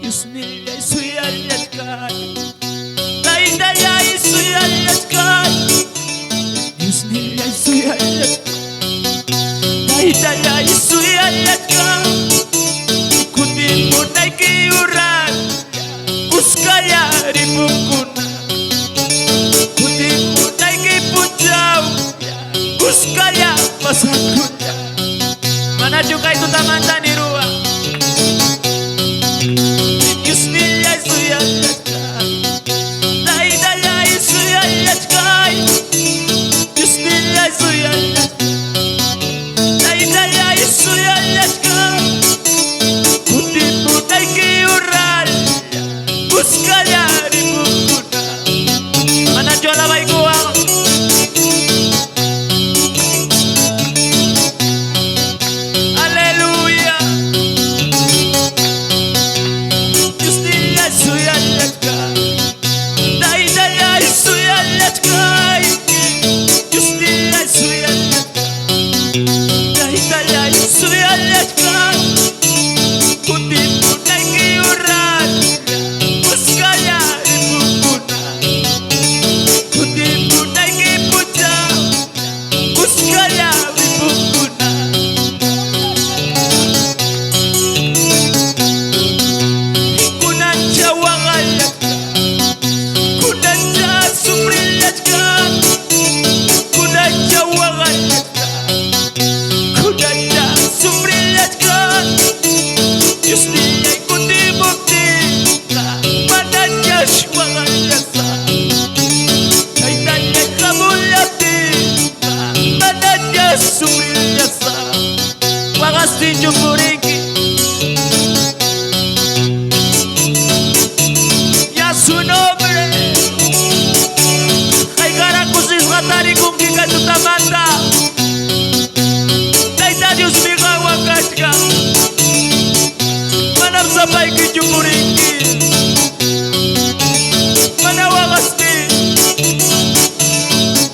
Diosnillay suyallachkay, Taytallay suyallachkay, Diosnillay suyallachkay, Taytallay suyallachkay, kutimunayki uran, kuskalla ripunkuna, kutimunayki punchaw, kuskalla pasakuna, manachu kay tutamanta niruwa. Diosnillay suyallachkay, Taytallay suyallachkay, Diosnillay suyallachkay, Taytallay suyallachkay, kutimunayki ural, kuskalla ripunkuna, manachu alabaykuwan. Aleluya. Diosnillay suyallachkay, Taytallay suyallachkay, Diosnillay suyallachkay, Taytallay suyallachkay, kutimunayki ural, kuskalla ripunkuna, kutimunayki punchaw, kuskalla ripunkuna. Kunancha waqallachkay, kunancha sufrillachkay, kunancha waqallachkay, kunancha sufrillachkay, Diosnillay kutimuptinqa manañash waqallasaq, Taytallay hamullaptinqa manañash sufrillasaq. Waqastinchu purinki. Y a su nombre. Haykarakusisqa tarikunki kay tutamanta. Tayta Diosmi qanwan kachkan. Manam sapaykichu purinki. Mana waqasti.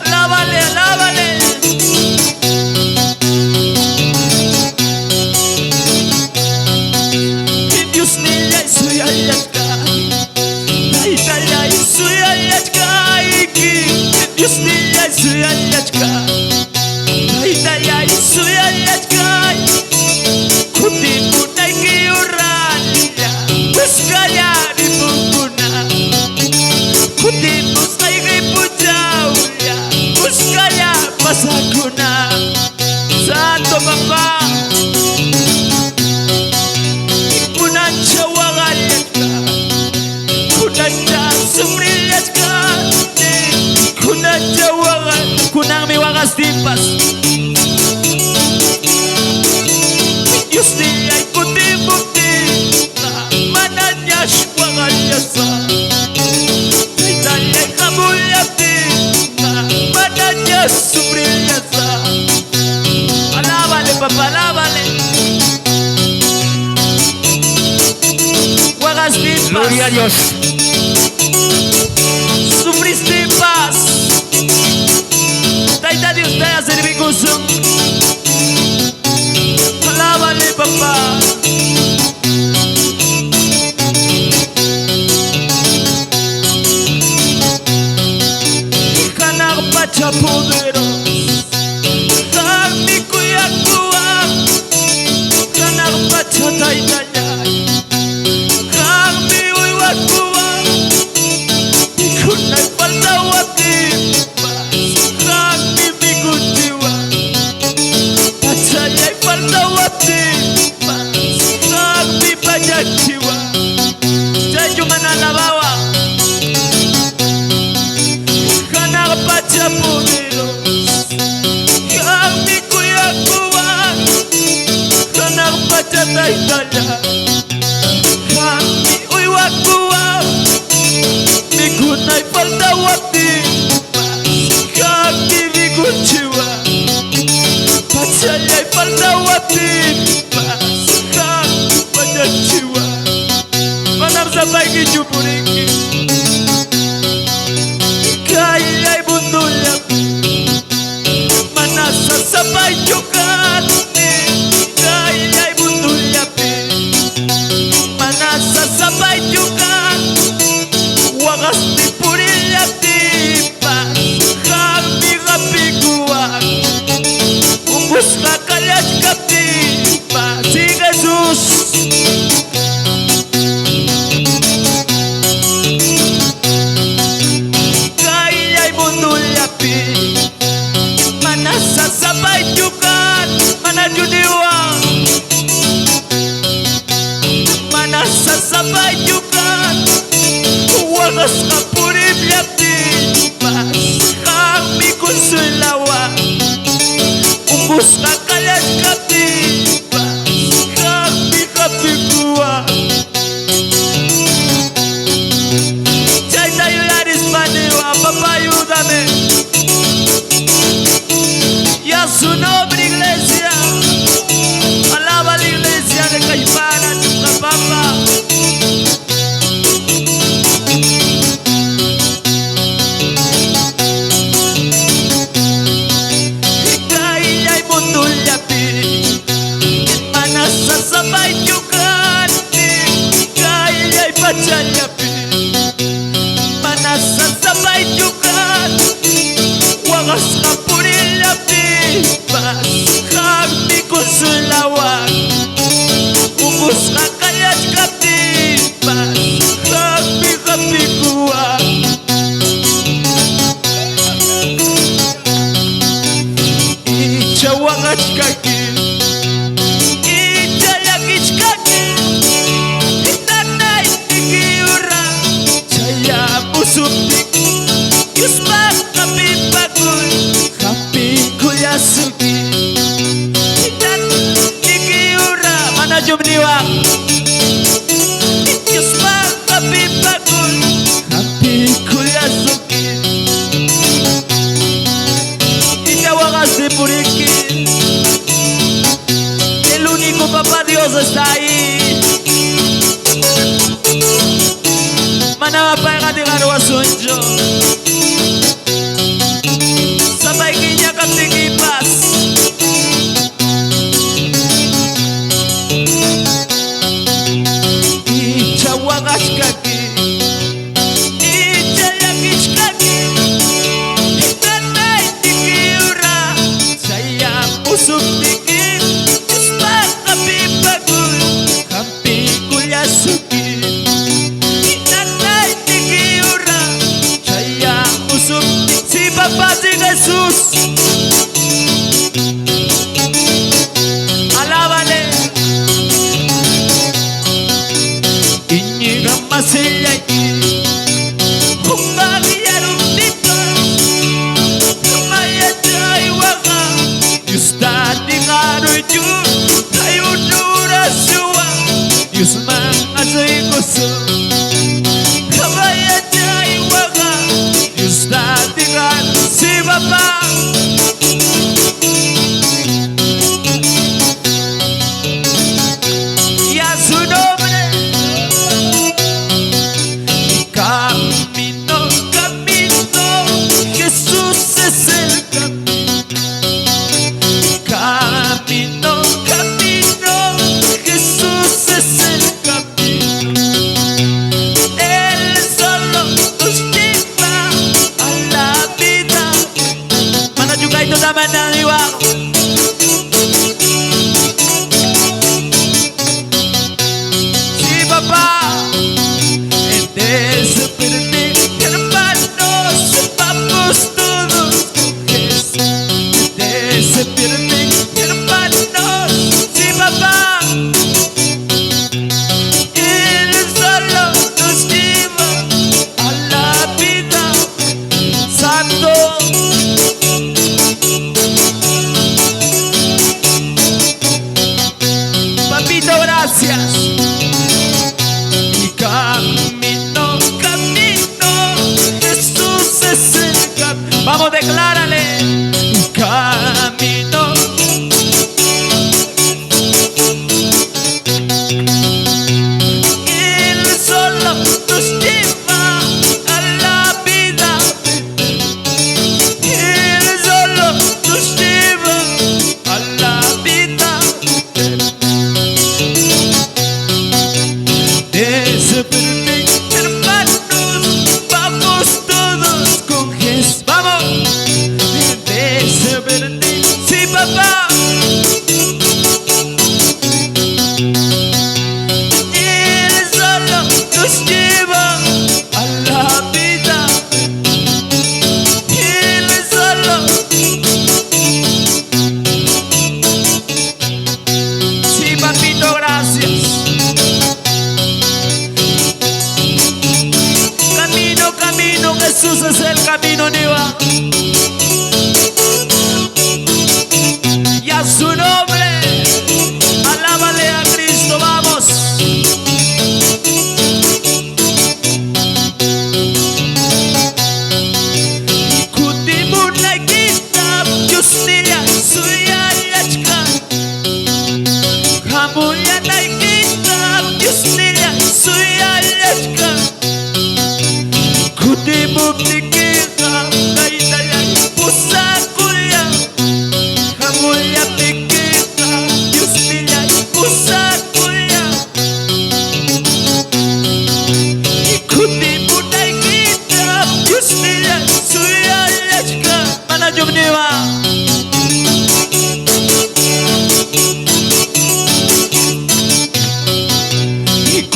Alábale, alábale. Diosnillay suyallachkay, Taytallay suyallachkayki, Diosnillay suyallachkay, Taytallay suyallachkay, kutimunayki uralla, kuskalla ripunkuna, kutimusqayki punchawlla, kuskalla pasakuna. Santo Papá. Kunancha waqallachkay, kunancha sufrillachkay, kunancha waqal, kunanmi waqastinpas. Diosnillay kutimuptinqa manañash waqallasaq, Taytallay hamullaptinqa manañash sufrillasaq. Alábale, papá, alábale. Waqastinpas. Gloria a Dios. Sufriste paz. Tayta Dios te servikusun. Alábale, papá. Hanaq pacha poderos. Qammi kuyakuwan. Hanaq pacha taytallay. Qammi uywakuwan. Mikhunay faltawaptinpas qammi mikuchiwan. Pachallay faltawaptinpas qammi pachachiwan. Chaychu mana alabawa. Hanaq pacha poderos. Qammi kuyakuwan. Hanaq pacha taytallay. Qammi uywakuwan. Mikhunay faltawaptinpas qammi mikuchiwan. Pachallay faltawaptinpas qammi pachachiwan. Manam sapaykichu purinki. Kayllay mundullapi mana sasapaychu kani. Kayllay mundullapi mana sasapaychu. sapaychu kani, waqasqa puripllaptinpas qammi consuelawan, unqusqa kallachkaptinpas qammi hapikuwan. Chayta yuyarispa niwan, papá, ayúdame. Y a su nombre, iglesia. Alaba a la iglesia de Caipana, Chucapampa. Kay mundullapi mana sasapaychu kani, kay pachallapi mana sasapaychu kani, waqasqa purillaptinpas qammi consulawan, unqusqa kallachkaptinpas qammi hapikuwan. Icha waqachkaki, icha llakichkaki, nanayniki ura chayamusuptiki Diospaq hapipakuy hapikuyasuki. Nanayniki ura manachum niwan Diospaq hapipakuy hapikuyasuki. Icha waqasti puriki, el único papá Dios está ahí. Mana payqa niqarwasunchu sapaykiña kaptikipas. Icha waqachkaki, icha llakichkaki, nanayniki ura chayamusuptiki Diospaq hapipakuy hampikuyasuki. Nanayniki ura chayamusuptiki. Sí, papá, sí, Jesús. Alábale. Iñiga masillayki hunkaqyaruptipas mayachay waqa Diosta niqaruychu kay unurasuwan Diosman asuykusun. Mayachay waqa Diosta niqar. Sí, papá. Y a su nombre. Camino, camino, Jesús es el camino. Camino, camino, Jesús es el camino.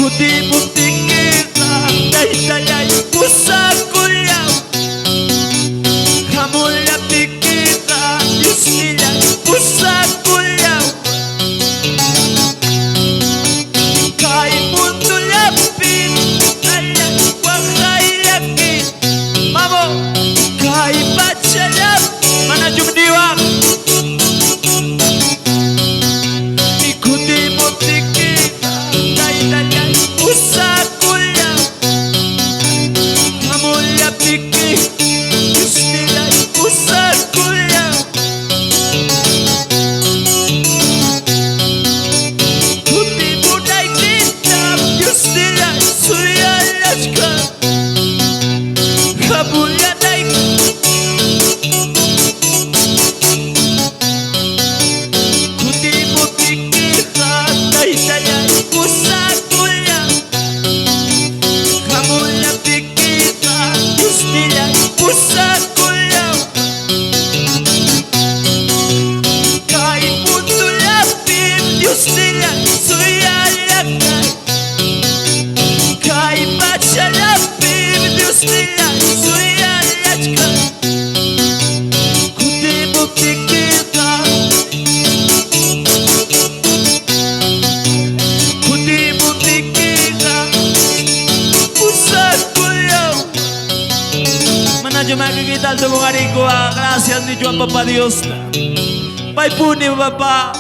Kutimuptikiqa taytallay pusakullaw. Hamullaptikiqa Diosnillay pusakullaw. Kay mundullapi allay waqayllaki. Vamos, kay pachallapi manachum niwaq. Kutimuptikiqa taytallay pusakullaw. Hamullaptiki Diosnillay pusakullaw. Kutimunaykita Diosnillay suyallachka. Hamullanayki. Kutimuptikiqa taytallay pusakullaw. Hamullaptikiqa Diosnillay pusakullaw. Kay mundullapi Diosnillay suyallakay. Kay pachallapi Diosnillay suyallachka. Kutimuptikiqa kutimuptikiqa pusakullaw. Manachu makikita alto. Gracias, ni Juan, papá Dios. Paypuni, papá.